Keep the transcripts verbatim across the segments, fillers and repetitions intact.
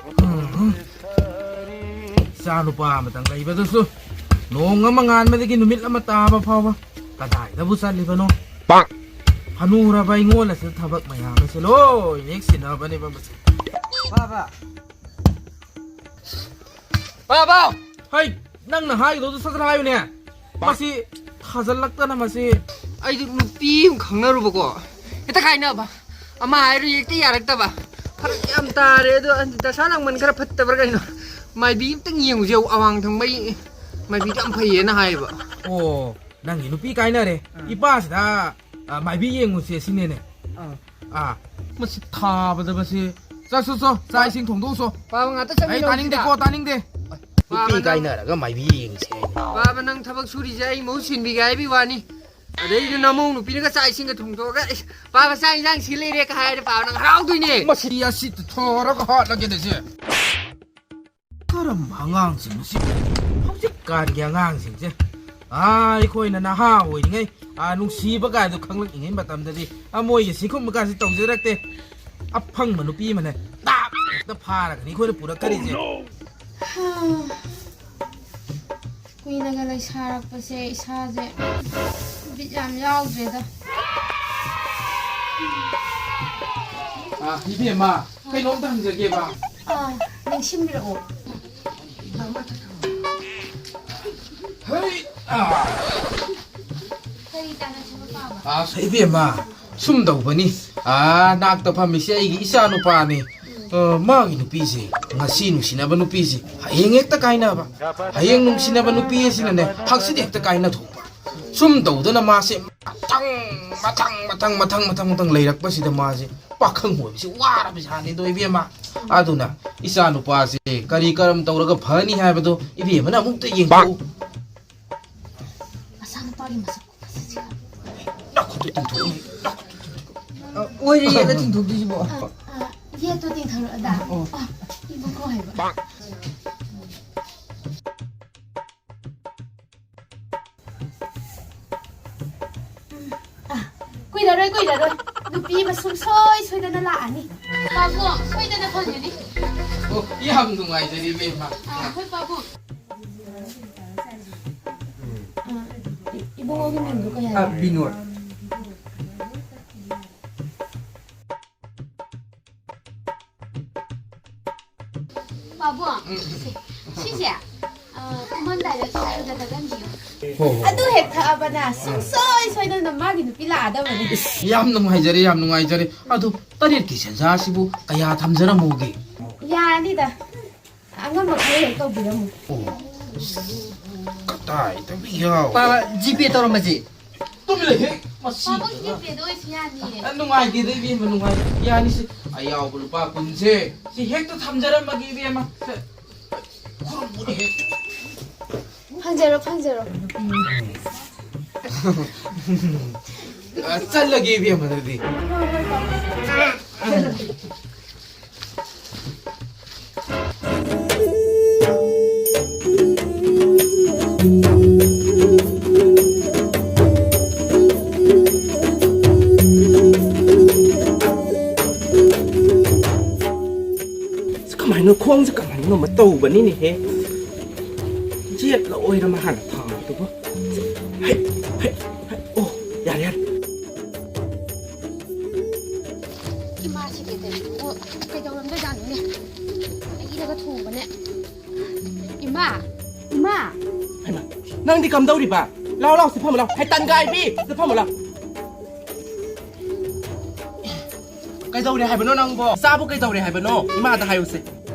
ꯎꯝ꯫ ꯏꯆꯥ ꯅꯨꯄꯥ ꯑꯃꯇꯪ ꯂꯩꯕꯗꯨꯁꯨ ꯅꯣꯡ ꯑꯃ ꯉꯥꯟꯕꯗꯒꯤ ꯅꯨꯃꯤꯠ ꯑꯃ ꯇꯥꯕ ꯐꯥꯎꯕ ꯀꯗꯥꯏꯗꯕꯨ ꯆꯠꯂꯤꯕꯅꯣ? ꯍꯅꯨꯔꯕ ꯑꯩꯉꯣꯟꯗꯁꯨ ꯊꯕꯛ ꯃꯌꯥꯝ ꯑꯁꯦ ꯂꯣꯏꯅ ꯍꯦꯛ ꯁꯤꯟꯅꯕꯅꯦꯕ ꯃꯁꯤ꯫ ꯕꯥꯕꯥ꯫ ꯕꯥꯕꯥ! ꯍꯩ, ꯅꯪꯅ ꯍꯥꯏꯒꯗꯧꯗꯣ ꯁꯠ ꯁꯠ ꯍꯥꯏꯌꯨꯅꯦ꯫ ꯃꯁꯤ ꯊꯥꯖꯜꯂꯛꯇꯅ ꯃꯁꯤ꯫ ꯑꯩꯗꯤ ꯅꯨꯄꯤ ꯑꯃ ꯈꯪꯅꯔꯨꯕꯀꯣ, ꯍꯦꯛꯇ ꯀꯥꯏꯅꯕ꯫ ꯑꯃ ꯍꯥꯏꯔꯨ ꯍꯦꯛꯇ ꯌꯥꯔꯛꯇꯕ꯫ ꯐꯔꯛ ꯌꯥꯝ ꯇꯥꯔꯦ꯫ ꯑꯗꯣ ꯗꯁꯥ ꯂꯥꯡꯕꯟ ꯈꯔ ꯐꯠꯇꯕ꯭ꯔꯥ ꯀꯩꯅꯣ? ꯃꯥꯏꯕꯤ ꯑꯝꯇꯪ ꯌꯦꯡꯉꯨꯁꯦ꯫ ꯑꯋꯥꯡ ꯊꯪꯕꯩ ꯃꯥꯏꯕꯤꯗꯣ ꯌꯥꯝ ꯐꯩꯌꯦꯅ ꯍꯥꯏꯌꯦꯕ꯫ ꯑꯣ, ꯅꯪꯒꯤ ꯅꯨꯄꯤ ꯀꯥꯏꯅꯔꯦ꯫ ꯑꯥ꯫ ꯏꯄꯥꯁꯤꯗ, ꯑ, ꯃꯥꯏꯕꯤ ꯌꯦꯡꯉꯨꯁꯦ ꯁꯤꯅꯦꯅꯦ꯫ ꯑꯥ꯫ ꯑꯥ, ꯃꯁꯤ ꯊꯥꯕꯗ ꯃꯁꯤ꯫ ꯆꯠꯁꯣ, ꯆꯣ, ꯆꯥꯛ ꯏꯁꯤꯡ ꯊꯣꯡꯗꯣꯛꯎꯁꯣ꯫ ꯄꯥꯕ ꯉꯥꯛꯇ ꯑꯩ ꯆꯪꯃꯤꯟꯅꯧꯁꯤꯗ꯫ ꯇꯥꯅꯤꯡꯗꯦꯀꯣ, ꯇꯥꯅꯤꯡꯗꯦ꯫ ꯄꯥꯕ ꯅꯨꯄꯤ ꯅꯪ ꯀꯥꯏꯅꯔꯒ ꯃꯥꯏꯕꯤ ꯌꯦꯡꯁꯦ꯫ ꯄꯥꯕ ꯅꯪ ꯊꯕꯛ ꯁꯨꯔꯤꯁꯦ ꯑꯩ ꯃꯍꯨꯠ ꯁꯤꯟꯕꯤꯒꯦ ꯍꯥꯏꯕꯒꯤ ꯋꯥꯅꯤ꯫ ꯑꯗꯩꯗ ꯅꯃꯧ ꯅꯨꯄꯤꯅꯒ ꯆꯥꯛ ꯏꯁꯤꯡꯒ ꯊꯣꯡꯗꯣꯛꯑꯒ, "ꯏꯁ, ꯄꯥꯕ ꯆꯥꯛ ꯏꯟꯖꯥꯡ ꯁꯤ ꯂꯩꯔꯦ" ꯀ ꯍꯥꯏꯔꯗꯤ ꯄꯥꯕ ꯅꯪ ꯍꯔꯥꯎꯗꯣꯏꯅꯦ꯫ ꯃꯁꯤ ꯑꯁꯤ ꯊꯣꯔꯒ ꯍꯥꯠꯂꯒꯦꯗ ꯁꯤ꯫ ꯀꯔꯝꯕ ꯑꯉꯥꯡꯁꯤꯡꯅꯣ ꯁꯤ? ꯍꯧꯖꯤꯛꯀꯥꯟꯒꯤ ꯑꯉꯥꯡꯁꯤꯡꯁꯦ꯫ ꯑꯥ, ꯑꯩꯈꯣꯏꯅ ꯅꯍꯥ ꯑꯣꯏꯔꯤꯉꯩ, ꯑꯥ, ꯅꯨꯡꯁꯤꯕ ꯀꯥꯏꯗꯣ ꯈꯪꯂꯛꯂꯤꯉꯩ ꯃꯇꯝꯗꯗꯤ, ꯑꯥ, ꯃꯣꯏꯒꯤ ꯁꯤꯒꯨꯝꯕ ꯀꯥꯁꯦ ꯇꯧꯖꯔꯛꯇꯦ꯫ ꯑꯐꯪꯕ ꯅꯨꯄꯤ ꯑꯃꯅ ꯇꯥꯞ ꯍꯦꯛꯇ ꯐꯥꯔꯒꯅꯤ ꯑꯩꯈꯣꯏꯅ ꯄꯨꯔꯛꯀꯔꯤꯁꯦ꯫ ꯀꯨꯏꯅꯒ ꯂꯩꯁꯥꯔꯛꯄꯁꯦ ꯏꯁꯥꯁꯦ ꯕꯤꯠ ꯌꯥꯝ ꯌꯥꯎꯗ꯭ꯔꯦꯗ꯫ ꯑꯥ, ꯏꯕꯦꯝꯃ, ꯀꯩꯅꯣꯝꯇ ꯍꯪꯖꯒꯦꯕ꯫ ꯑꯥ, ꯅꯤꯡꯁꯤꯡꯕꯤꯔꯛꯑꯣ꯫ ꯍꯩ, ꯑꯥ꯫ ꯀꯔꯤ ꯇꯥꯟꯅꯁꯤꯕ ꯄꯥꯕ? ꯑꯁ, ꯏꯕꯦꯝꯃ, ꯁꯨꯝ ꯇꯧꯕꯅꯤ꯫ ꯑꯥ, ꯅꯥꯛꯇ ꯐꯝꯃꯤꯁꯦ ꯑꯩꯒꯤ ꯏꯆꯥ ꯅꯨꯄꯥꯅꯤ꯫ ꯑ, ꯃꯥꯒꯤ ꯅꯨꯄꯤꯁꯦ, ꯉꯁꯤ ꯅꯨꯡꯁꯤꯅꯕ ꯅꯨꯄꯤꯁꯦ, ꯍꯌꯦꯡ ꯍꯦꯛꯇ ꯀꯥꯏꯅꯕ꯫ ꯍꯌꯦꯡ ꯅꯨꯡꯁꯤꯅꯕ ꯅꯨꯄꯤ ꯑꯁꯤꯅꯅꯦ, ꯍꯪꯆꯤꯠ ꯍꯦꯛꯇ ꯀꯥꯏꯅ ꯊꯣꯛꯄ꯫ ꯁꯨꯝ ꯇꯧꯗꯅ ꯃꯥꯁꯦ ꯃꯊꯪ, ꯃꯊꯪ, ꯃꯊꯪ, ꯃꯊꯪ, ꯃꯊꯪ ꯂꯩꯔꯛꯄꯁꯤꯗ ꯃꯥꯁꯦ ꯄꯥꯈꯪ ꯑꯣꯏꯕꯁꯤ ꯋꯥꯔꯕ ꯖꯥꯠꯅꯤꯗꯣ, ꯏꯕꯦꯝꯃ꯫ ꯑꯗꯨꯅ ꯏꯆꯥ ꯅꯨꯄꯥꯁꯦ ꯀꯔꯤ ꯀꯔꯝ ꯇꯧꯔꯒ ꯐꯅꯤ ꯍꯥꯏꯕꯗꯣ ꯏꯕꯦꯝꯃꯅ ꯑꯃꯨꯛꯇ ꯌꯦꯡꯊꯣꯛꯎ꯫ ꯃꯆꯥꯅꯨꯄꯥꯒꯤ ꯃꯁꯛ ꯈꯨꯐꯖꯁꯤꯒ꯫ ꯅꯈꯨꯠꯇꯨ ꯇꯤꯡꯊꯣꯛꯎꯅꯦ, ꯅꯈꯨꯠꯇꯨ ꯇꯤꯡꯊꯣꯛꯎ꯫ ꯑ, ꯑꯣꯏꯔꯦ, ꯌꯦꯠꯂ ꯇꯤꯡꯊꯣꯛꯇꯣꯏꯁꯤꯕꯣ? ꯑ, ꯑ, ꯌꯦꯠꯇꯣ ꯇꯤꯡꯊꯣꯔꯛꯑꯗꯥ? ꯑꯣ꯫ ꯑ, ꯏꯕꯨꯡꯉꯣ ꯍꯥꯏꯕ꯫ ꯑ, ꯀꯨꯏꯔꯔꯣꯏ, ꯀꯨꯏꯔꯔꯣꯏ꯫ ꯅꯨꯄꯤ ꯑꯃ ꯁꯨꯡꯁꯣꯏ ꯁꯣꯏꯗꯅ ꯂꯥꯛꯑꯅꯤ꯫ ꯄꯥꯕꯨꯡ, ꯁꯣꯏꯗꯅ ꯐꯪꯒꯅꯤ꯫ ꯑꯣ, ꯌꯥꯝ ꯅꯨꯡꯉꯥꯏꯖꯔꯦ, ꯏꯕꯦꯝꯃ꯫ ꯑ, ꯍꯣꯏ, ꯄꯥꯕꯨꯡ꯫ ꯑ, ꯏ-, ꯏꯕꯨꯡꯉꯣꯒꯤ ꯃꯤꯡꯗꯣ ꯀꯩ ꯍꯥꯏꯕ? ꯑ, ꯕꯤꯅꯣꯗ꯫ ꯄꯥꯕꯨꯡ, ꯎꯝ꯫ ꯁꯦ, ꯁꯤꯁꯦ, ꯑ, ꯇꯨꯝꯃꯝꯗꯥꯏꯗ ꯏꯁꯤꯡꯗ ꯊꯥꯗꯍꯟꯕꯤꯌꯨ꯫ ꯍꯣ, ꯍꯣ꯫ ꯑꯗꯨ ꯍꯦꯛ ꯊꯛꯑꯕꯅ ꯁꯨꯡꯁꯣꯏ ꯁꯣꯏꯗꯅ ꯃꯥꯒꯤ ꯅꯨꯄꯤ ꯂꯥꯛꯑꯗꯕꯅꯤ꯫ ꯏꯁ, ꯌꯥꯝ ꯅꯨꯡꯉꯥꯏꯖꯔꯦ, ꯌꯥꯝ ꯅꯨꯡꯉꯥꯏꯖꯔꯦ꯫ ꯑꯗꯣ ꯇꯔꯦꯠꯀꯤ ꯁꯦꯟꯖꯥꯁꯤꯕꯨ ꯀꯌꯥ ꯊꯝꯖꯔꯝꯃꯣꯒꯦ? ꯌꯥꯔꯅꯤꯗ꯫ ꯑꯉꯝꯕ ꯈꯔ ꯍꯦꯛ ꯇꯧꯕꯤꯔꯝꯃꯨ꯫ ꯑꯣ, ꯀꯗꯥꯏꯗꯕꯨ ꯌꯥꯎ? ꯄꯥꯕ, ꯖꯤꯄꯦ ꯇꯧꯔꯝꯃꯁꯤ꯫ ꯇꯨꯃꯤꯟ ꯂꯩꯍꯦ, ꯃꯁꯤ꯫ ꯄꯥꯕ, ꯖꯤꯄꯦꯗ ꯑꯣꯏꯁꯨ ꯌꯥꯅꯤꯌꯦ꯫ ꯑ, ꯅꯨꯡꯉꯥꯏꯇꯦꯗ, ꯏꯕꯦꯝꯃ, ꯅꯨꯡꯉꯥꯏꯇꯦ꯫ ꯌꯥꯅꯤꯁꯦ, ꯑꯌꯥꯎꯕ ꯂꯨꯄꯥ ꯀꯨꯟꯁꯦ ꯁꯤ ꯍꯦꯛꯇ ꯊꯝꯖꯔꯝꯃꯒꯦ, ꯏꯕꯦꯝꯃ꯫ ꯁꯦ, ꯈꯨꯔꯨꯝꯕꯅꯦꯍꯦ꯫ ꯐꯪꯖꯔꯣ, ꯐꯪꯖꯔꯣ꯫ ꯑ, ꯆꯠꯂꯒꯦ, ꯏꯕꯦꯝꯃ, ꯑꯗꯨꯗꯤ꯫ ꯑꯁ, ꯀꯃꯥꯏꯅ ꯈꯣꯡꯁꯦ ꯀꯃꯥꯏꯅꯅꯣ ꯑꯃ ꯇꯧꯕꯅꯤꯅꯦꯍꯦ? ꯌꯦꯠꯂ ꯑꯣꯏꯔ ꯃꯥꯅ ꯊꯥꯕꯗꯨꯕꯨ? ꯍꯩ, ꯍꯩ, ꯍꯩ, ꯑꯣ, ꯌꯥꯔꯦ, ꯌꯥꯔꯦ꯫ ꯏꯃꯥꯁꯤ ꯀꯩꯗꯧꯔꯤꯅꯣ? ꯀꯩꯗꯧꯔꯝꯗꯣꯏꯖꯥꯠꯅꯣꯅꯦ? ꯑꯩꯅꯒ ꯊꯣꯡꯕꯅꯦ꯫ ꯏꯃꯥ! ꯏꯃꯥ! ꯍꯩꯃꯥ, ꯅꯪꯗꯤ ꯀꯝꯗꯧꯔꯤꯕ? ꯂꯥꯎ, ꯂꯥꯎ, ꯁꯤ ꯐꯝꯃꯨ ꯂꯥꯎ꯫ ꯍꯩ, ꯇꯟꯒꯥꯏꯕꯤ! ꯁꯤ ꯐꯝꯃꯨ ꯂꯥꯎ꯫ ꯀꯩꯗꯧꯔꯦ ꯍꯥꯏꯕꯅꯣ ꯅꯪꯕꯣ? ꯏꯆꯥꯕꯨ ꯀꯩꯗꯧꯔꯦ ꯍꯥꯏꯕꯅꯣ? ꯏꯃꯥꯗ ꯍꯥꯏꯌꯨꯁꯦ꯫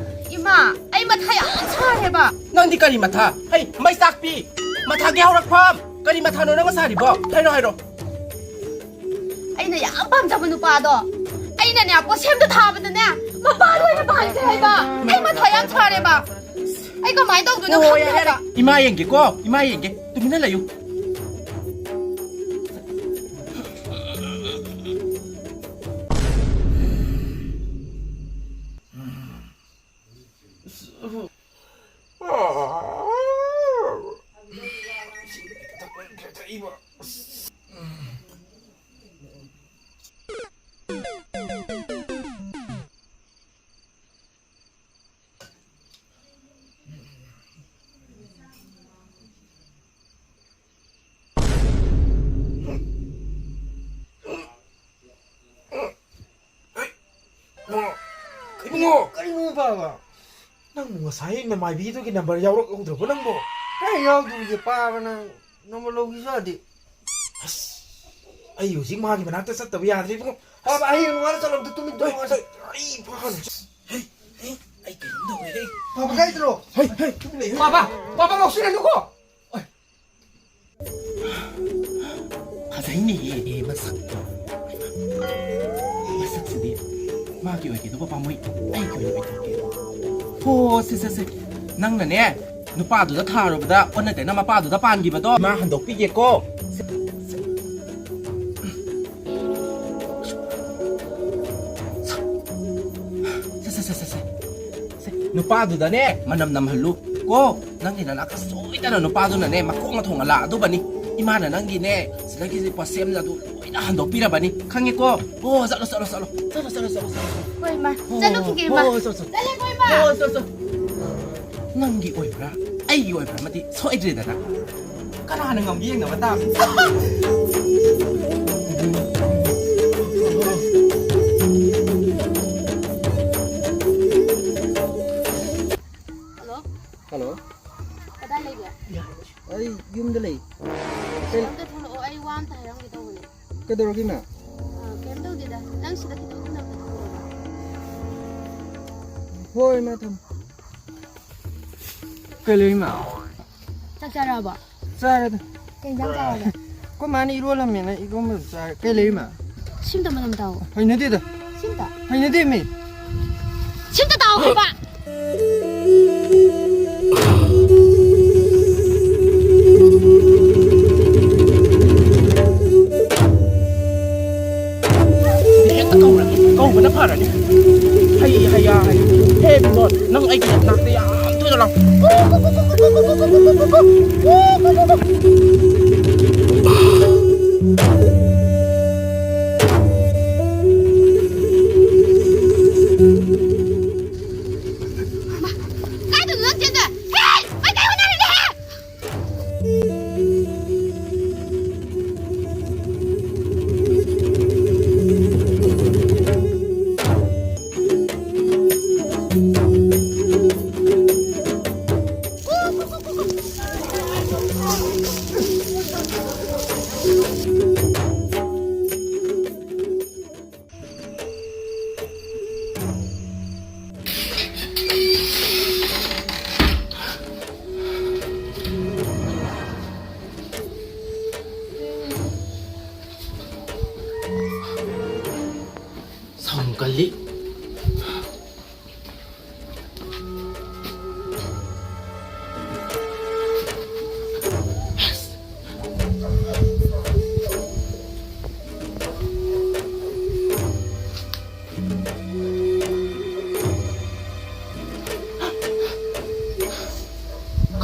ꯏꯃꯥ, ꯑꯩ ꯃꯊꯥ ꯌꯥꯝ ꯁꯥꯔꯦꯕ꯫ ꯅꯪꯗꯤ ꯀꯔꯤ ꯃꯊꯥ? ꯍꯩ, ꯃꯩ ꯆꯥꯛꯄꯤ! ꯃꯊꯥꯒꯤ ꯍꯧꯔꯛꯐꯝ! ꯀꯔꯤ ꯃꯊꯥꯅꯣ ꯅꯪꯅ ꯁꯥꯔꯤꯕꯣ? ꯍꯥꯏꯔꯣ, ꯍꯥꯏꯔꯣ꯫ ꯑꯩꯅ ꯌꯥꯝ ꯄꯥꯝꯖꯕ ꯅꯨꯄꯥꯗꯣ ꯑꯩꯅꯅꯦ ꯄꯣꯠꯁꯦꯝꯗ ꯊꯥꯕꯗꯅꯦ ꯃꯄꯥ ꯂꯣꯏꯅ ꯄꯥꯟꯈ꯭ꯔꯦ ꯍꯥꯏꯕ꯫ ꯑꯩ ꯃꯊꯥ ꯌꯥꯝ ꯁꯥꯔꯦꯕ꯫ ꯑꯩ ꯀꯃꯥꯏꯅ ꯇꯧꯗꯣꯏꯅꯣ ꯑꯣ, ꯌꯥꯔꯦ, ꯌꯥꯔꯦ꯫ ꯈꯪꯗ꯭ꯔꯦꯕ꯫ ꯏꯃꯥ ꯌꯦꯡꯒꯦꯀꯣ, ꯏꯃꯥ ꯌꯦꯡꯒꯦ꯫ ꯇꯨꯃꯤꯟꯅ ꯂꯩꯌꯨ꯫ ꯀꯩꯅꯣ ꯄꯥꯕ? ꯅꯪꯕꯨ ꯉꯁꯥꯏ ꯅꯃꯥꯏꯕꯤꯗꯨꯒꯤ ꯅꯝꯕꯔ ꯌꯥꯎꯔꯛꯍꯧꯗ꯭ꯔꯕꯣ ꯅꯪꯕꯣ? ꯀꯩ ꯌꯥꯎꯗꯣꯔꯤꯒꯦ ꯄꯥꯕ, ꯅꯪ ꯅꯝꯕꯔ ꯂꯧꯒꯦꯁꯨ ꯌꯥꯗꯦ꯫ ꯑꯁ, ꯑꯩ ꯍꯧꯖꯤꯛ ꯃꯥꯒꯤ ꯃꯅꯥꯛꯇ ꯆꯠꯇꯕ ꯌꯥꯗ꯭ꯔꯦ ꯏꯕꯨꯡꯉꯣ꯫ ꯄꯥꯕ, ꯍꯌꯦꯡ ꯅꯣꯡꯉꯥꯜꯂ ꯆꯠꯂꯣ, ꯑꯝꯇ ꯇꯨꯃꯤꯟ ꯇꯨꯝꯃꯣ꯫ ꯑꯩ ꯐꯥꯅ ꯍꯩ, ꯍꯩ, ꯑꯩ ꯀꯩꯅꯣꯝ ꯇꯧꯔꯦ, ꯍꯩ꯫ ꯄꯥꯕ, ꯀꯥꯏ ꯆꯠꯂꯣ? ꯍꯩ, ꯍꯩ, ꯇꯨꯃꯤꯟ ꯂꯩꯌꯨ꯫ ꯄꯥꯕ, ꯄꯥꯕ, ꯉꯥꯎꯁꯤꯟꯅꯅꯨꯀꯣ꯫ ꯐꯖꯩꯅꯦꯍꯦ, ꯑꯦ, ꯃꯁꯛꯇꯣ꯫ ꯃꯁꯛꯁꯤꯗꯤ ꯃꯥꯒꯤ ꯑꯣꯏꯒꯗꯧꯕ ꯄꯥꯝꯃꯣꯏ, ꯑꯩꯒꯤ ꯑꯣꯏꯅ ꯑꯣꯏꯊꯣꯛꯀꯦ꯫ ꯍꯣ, ꯁꯦ, ꯁꯦ, ꯁꯦ꯫ ꯅꯪꯅꯅꯦ, ꯅꯨꯄꯥꯗꯨꯗ ꯊꯥꯔꯨꯕꯗ ꯑꯣꯟꯅ ꯇꯩꯅ ꯃꯄꯥꯗꯨꯗ ꯄꯥꯟꯈꯤꯕꯗꯣ ꯃꯥ ꯍꯟꯗꯣꯛꯄꯤꯒꯦꯀꯣ꯫ ꯁꯦ, ꯁꯦ꯫ ꯁꯦ, ꯁꯦ, ꯁꯦ, ꯁꯦ, ꯁꯦ꯫ ꯁꯦ, ꯅꯨꯄꯥꯗꯨꯗꯅꯦ, ꯃꯅꯝ ꯅꯝꯍꯜꯂꯨ ꯀꯣ꯫ ꯅꯪꯒꯤ ꯅꯅꯥꯛꯇ ꯁꯣꯏꯗꯅ ꯅꯨꯄꯥꯗꯨꯅꯅꯦ, ꯃꯈꯣꯡꯅ ꯊꯣꯡꯉ ꯂꯥꯛꯑꯗꯧꯕꯅꯤ꯫ ꯏꯃꯥꯅ ꯅꯪꯒꯤꯅꯦ, ꯁꯤꯗꯒꯤ ꯄꯣꯠꯁꯦꯝꯗ ꯑꯗꯨ ꯂꯣꯏꯅ ꯍꯟꯗꯣꯛꯄꯤꯔꯕꯅꯤ꯫ ꯈꯪꯉꯦꯀꯣ? ꯑꯣ, ꯆꯠꯂꯣ, ꯆꯠꯂꯣ, ꯆꯠꯂꯣ꯫ ꯆꯠꯂꯣ, ꯆꯠꯂꯣ, ꯆꯠꯂꯣ, ꯆꯠꯂꯣ꯫ ꯍꯣꯏ, ꯏꯃꯥ꯫ ꯍꯣ, ꯆꯠꯂꯨꯈꯤꯒꯦ, ꯏꯃꯥ꯫ ꯍꯣ, ꯆꯠꯂꯣ, ꯆꯠꯂꯣ꯫ ꯆꯠꯂꯦꯀꯣ, ꯏꯃꯥ꯫ ꯍꯣ, ꯆꯠꯂꯣ, ꯆꯠꯂꯣ꯫ ꯅꯪꯒꯤ ꯑꯣꯏꯕ꯭ꯔꯥ, ꯑꯩꯒꯤ ꯑꯣꯏꯕ꯭ꯔꯥ ꯑꯃꯗꯤ ꯁꯣꯏꯗ꯭ꯔꯦꯗꯅ꯫ ꯀꯅꯥꯅ ꯉꯝꯒꯦ ꯌꯦꯡꯅꯕ ꯇꯥꯕꯅꯤ꯫ ꯍꯜꯂꯣ꯫ ꯍꯜꯂꯣ꯫ ꯀꯗꯥꯏ ꯂꯩꯒꯦ? ꯑꯩ ꯌꯨꯝꯗ ꯂꯩ꯫ ꯁꯤ ꯑꯝꯇ ꯊꯣꯛꯂꯛꯑꯣ, ꯑꯩ ꯋꯥ ꯑꯝꯇ ꯍꯥꯏꯔꯝꯒꯦ ꯇꯧꯕꯅꯦ꯫ ꯀꯩꯗꯧꯔꯒꯦ, ꯏꯃꯥ? ꯑ, ꯀꯩꯝ ꯇꯧꯗꯦꯗ꯫ ꯅꯪ ꯁꯤꯗ ꯈꯤꯇꯪ ꯊꯦꯡꯅꯕꯗ ꯊꯣꯛꯂꯛꯑꯣꯕ꯫ ꯍꯣꯏ, ꯏꯃꯥ, ꯊꯝꯃꯣ꯫ ꯀꯩ ꯂꯩ, ꯏꯃꯥ? ꯆꯥꯛ ꯆꯥꯔꯛꯑꯕꯣ? ꯆꯥꯔꯦꯗ꯫ ꯀꯩ ꯏꯟꯖꯥꯡ ꯆꯥꯔꯒꯦ? ꯑꯩꯈꯣꯏ ꯃꯥꯅ ꯏꯔꯣꯜꯂꯝꯃꯦꯅ ꯏꯔꯣꯝꯕ ꯑꯗꯨꯝ ꯆꯥꯔꯦ꯫ ꯀꯩ ꯂꯩ, ꯏꯃꯥ? ꯁꯤꯝꯇ ꯃꯅꯝ ꯇꯥꯎꯑꯣ꯫ ꯍꯩꯅꯗꯦꯗ꯫ ꯁꯤꯝꯇ? ꯍꯩꯅꯗꯦꯃꯤ꯫ ꯁꯤꯝꯇ ꯇꯥꯎ ꯍꯥꯏꯕ꯫ ꯍꯦꯛꯇ ꯀꯧꯔꯒꯦ꯫ ꯀꯧꯕꯅ ꯐꯔꯅꯤ꯫ ꯍꯩ, ꯍꯩꯌꯥ, ꯍꯩ꯫ ꯍꯦ, ꯕꯤꯅꯣꯗ, ꯅꯪ ꯑꯩꯒꯤ ꯅꯥꯛꯇ ꯌꯥꯝ ꯊꯨꯅ ꯂꯥꯛꯑꯣ꯫ ꯀꯥꯏꯗꯅꯣ ꯅꯪ ꯆꯦꯟꯗꯣꯏ? ꯍꯦ! ꯃꯩꯇꯩ ꯑꯣꯟꯅꯔꯦꯅꯦ ꯍꯦ!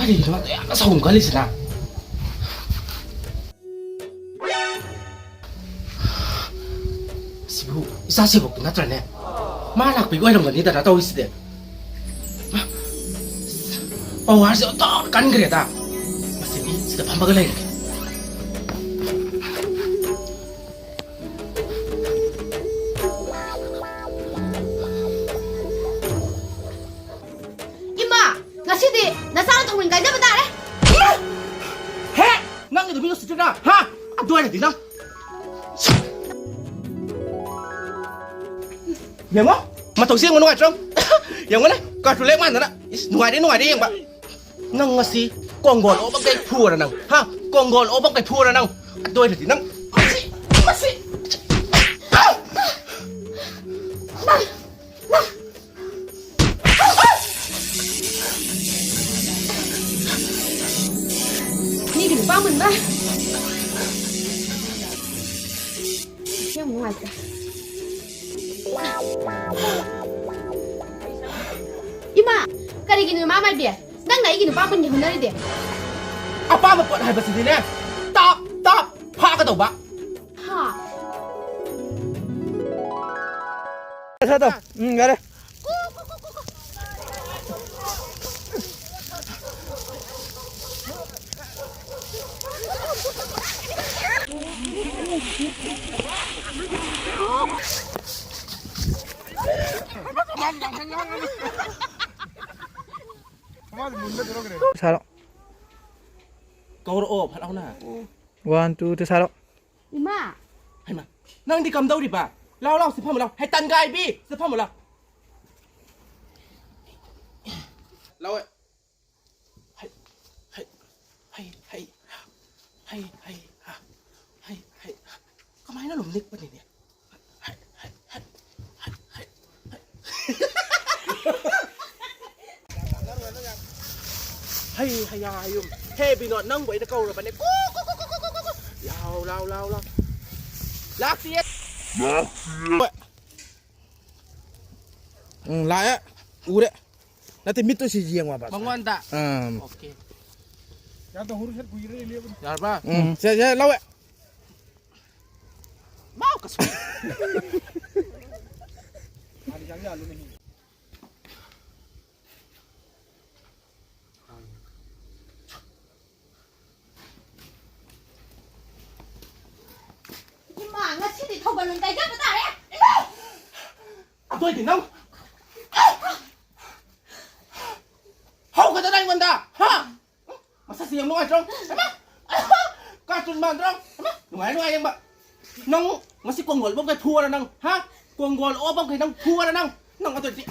ꯀꯩꯒꯤꯅꯣ ꯑꯗꯨ ꯌꯥꯝꯅ ꯁꯥꯎꯒꯟ ꯈꯜꯂꯤꯁꯤꯅ? ꯁꯤꯕꯨ ꯏꯆꯥꯁꯤꯕꯨ ꯅꯠꯇ꯭ꯔꯅꯦ? ꯃꯥ ꯂꯥꯛꯄꯒꯤ ꯑꯣꯏꯔꯝꯒꯅꯤꯗꯅ ꯇꯧꯔꯤꯁꯤꯗꯤ꯫ ꯄꯋꯥꯔꯁꯦ ꯑꯣꯟꯊꯣꯛ ꯀꯟꯈ꯭ꯔꯦꯗ꯫ ꯃꯁꯤꯗꯤ ꯁꯤꯗ ꯐꯝꯃꯒ ꯂꯩꯔꯒꯦ꯫ ꯏꯃꯥ, ꯉꯁꯤꯗꯤ ꯅꯆꯥꯅ ꯊꯣꯡꯃꯤꯟ ꯀꯥꯏꯖꯕ ꯇꯥꯔꯦ꯫ ꯍꯦ! ꯅꯪꯒꯤꯗꯣ ꯃꯤ ꯎꯁꯤꯠꯇ꯭ꯔꯤꯔꯥ? ꯍꯥ? ꯑꯗꯨ ꯑꯣꯏꯔꯗꯤ ꯅꯪ ꯌꯦꯡꯉꯣ, ꯃꯇꯧꯁꯤ ꯌꯦꯡꯉꯣ, ꯅꯨꯡꯉꯥꯏꯇ꯭ꯔꯣ? ꯌꯦꯡꯉꯣꯅꯦ, ꯀꯥꯔꯇꯨꯟ ꯂꯦꯛ ꯃꯥꯟꯗꯅ꯫ ꯏꯁ, ꯅꯨꯡꯉꯥꯏꯔꯦ, ꯅꯨꯡꯉꯥꯏꯔꯦ ꯌꯦꯡꯕ꯫ ꯅꯪ ꯉꯁꯤ ꯀꯣꯡꯒꯣꯜ ꯑꯣꯕ ꯀꯩ ꯐꯨꯔ ꯅꯪ, ꯍꯥ? ꯀꯣꯡꯒꯣꯜ ꯑꯣꯕ ꯀꯩ ꯐꯨꯔ ꯅꯪ꯫ ꯑꯗꯨ ꯑꯣꯏꯔꯗꯤ ꯅꯪ ꯃꯁꯤ, ꯃꯁꯤ꯫ ꯃꯤꯒꯤ ꯅꯨꯄꯥ ꯃꯨꯟꯕ꯫ ꯌꯥꯝ ꯅꯨꯡꯉꯥꯏꯇꯦ꯫ ꯏꯃꯥ, ꯀꯔꯤꯒꯤꯅꯣ ꯏꯃꯥ ꯃꯥꯏꯕꯤ? ꯅꯪꯅ ꯑꯩꯒꯤ ꯅꯨꯄꯥ ꯃꯨꯟꯒꯦ ꯍꯣꯠꯅꯔꯤꯗꯤ? ꯑꯄꯥꯝꯕ ꯄꯣꯠ ꯍꯥꯏꯕꯁꯤꯗꯤꯅꯦ, ꯇꯥꯞ ꯇꯥꯞ ꯐꯥꯒꯗꯧꯕ꯫ ꯍꯥ? ꯁꯥꯗꯣ꯫ ꯎꯝ, ꯌꯥꯔꯦ꯫ ꯁꯥꯔꯣ꯫ ꯀꯧꯔꯛꯑꯣ ꯐꯠ ꯂꯥꯎꯅ꯫ One, two, three, ꯁꯥꯔꯣ꯫ ꯏꯃꯥ! ꯍꯩꯃꯥ, ꯅꯪꯗꯤ ꯀꯝꯗꯧꯔꯤꯕ? ꯂꯥꯎ, ꯂꯥꯎ, ꯁꯤ ꯐꯝꯃꯨ ꯂꯥꯎ꯫ ꯍꯩ, ꯇꯟꯒꯥꯏꯕꯤ, ꯁꯤ ꯐꯝꯃꯨ ꯂꯥꯎ꯫ ꯂꯥꯎ꯫ ꯍꯩ, ꯍꯩ, ꯍꯩ, ꯍꯩ꯫ ꯍꯩ, ꯍꯩ, ꯍꯥ꯫ ꯍꯩ, ꯍꯩ, ꯍꯥ꯫ ꯀꯃꯥꯏꯅ ꯑꯗꯨꯝ ꯅꯤꯛꯄꯅꯤꯅꯦ? ꯍꯩ, ꯍꯩ, ꯍꯩ, ꯍꯩ, ꯍꯩ, ꯍꯩ꯫ ꯍꯩ, ꯍꯩꯌꯥ, ꯍꯩꯌꯨꯝ꯫ ꯍꯦ, ꯕꯤꯅꯣꯗ, ꯅꯪꯕꯨ ꯑꯩꯅ ꯀꯧꯔꯕꯅꯦ꯫ ꯀꯨ, ꯀꯨ, ꯀꯨ꯫ ꯂꯥꯎ, ꯂꯥꯎ, ꯂꯥꯎ, ꯂꯥꯎ꯫ ꯂꯥꯛꯇꯤꯌꯦ꯫ ꯎꯝ, ꯂꯥꯛꯑꯦ꯫ ꯎꯔꯦ꯫ ꯅꯠꯇꯦ, ꯃꯤꯠꯇꯣ ꯁꯤ ꯌꯦꯡꯉꯣꯕ꯫ ꯃꯉꯣꯟꯗ? ꯑꯥ꯫ ꯑꯣꯀꯦ꯫ ꯌꯥꯔꯕ? ꯎꯝ, ꯁꯦ, ꯁꯦ, ꯂꯧꯋꯦ꯫ ꯃꯥꯎ ꯀꯁꯨ꯫ ꯏꯃꯥ, ꯉꯁꯤꯗꯤ ꯊꯧꯒꯜ ꯂꯣꯟ ꯀꯥꯏꯖꯕ ꯇꯥꯔꯦ꯫ ꯑꯗꯨ ꯑꯣꯏꯗꯤ ꯅꯪ ꯍꯧꯒꯗꯅ ꯑꯩꯉꯣꯟꯗ, ꯍꯥ? ꯃꯁꯛꯁꯤ ꯌꯥꯝ ꯅꯨꯡꯉꯥꯏꯇ꯭ꯔꯣ? ꯍꯩꯃꯥ! ꯀꯥꯔꯇꯨꯟ ꯃꯥꯟꯗ꯭ꯔꯣ? ꯍꯩꯃꯥ! ꯅꯨꯡꯉꯥꯏ, ꯅꯨꯡꯉꯥꯏ ꯌꯦꯡꯕ꯫ ꯅꯪ ꯉꯁꯤ ꯀꯣꯡꯒꯣꯜ ꯕꯣꯝ ꯀꯩ ꯐꯨꯑꯣꯔ ꯅꯪ, ꯍꯥ? ꯀꯣꯡꯒꯣꯜ ꯑꯣ ꯕꯣꯝ ꯀꯩ ꯅꯪ ꯐꯨꯑꯣꯔ ꯅꯪ? ꯅꯪ ꯑꯗꯨꯗꯤ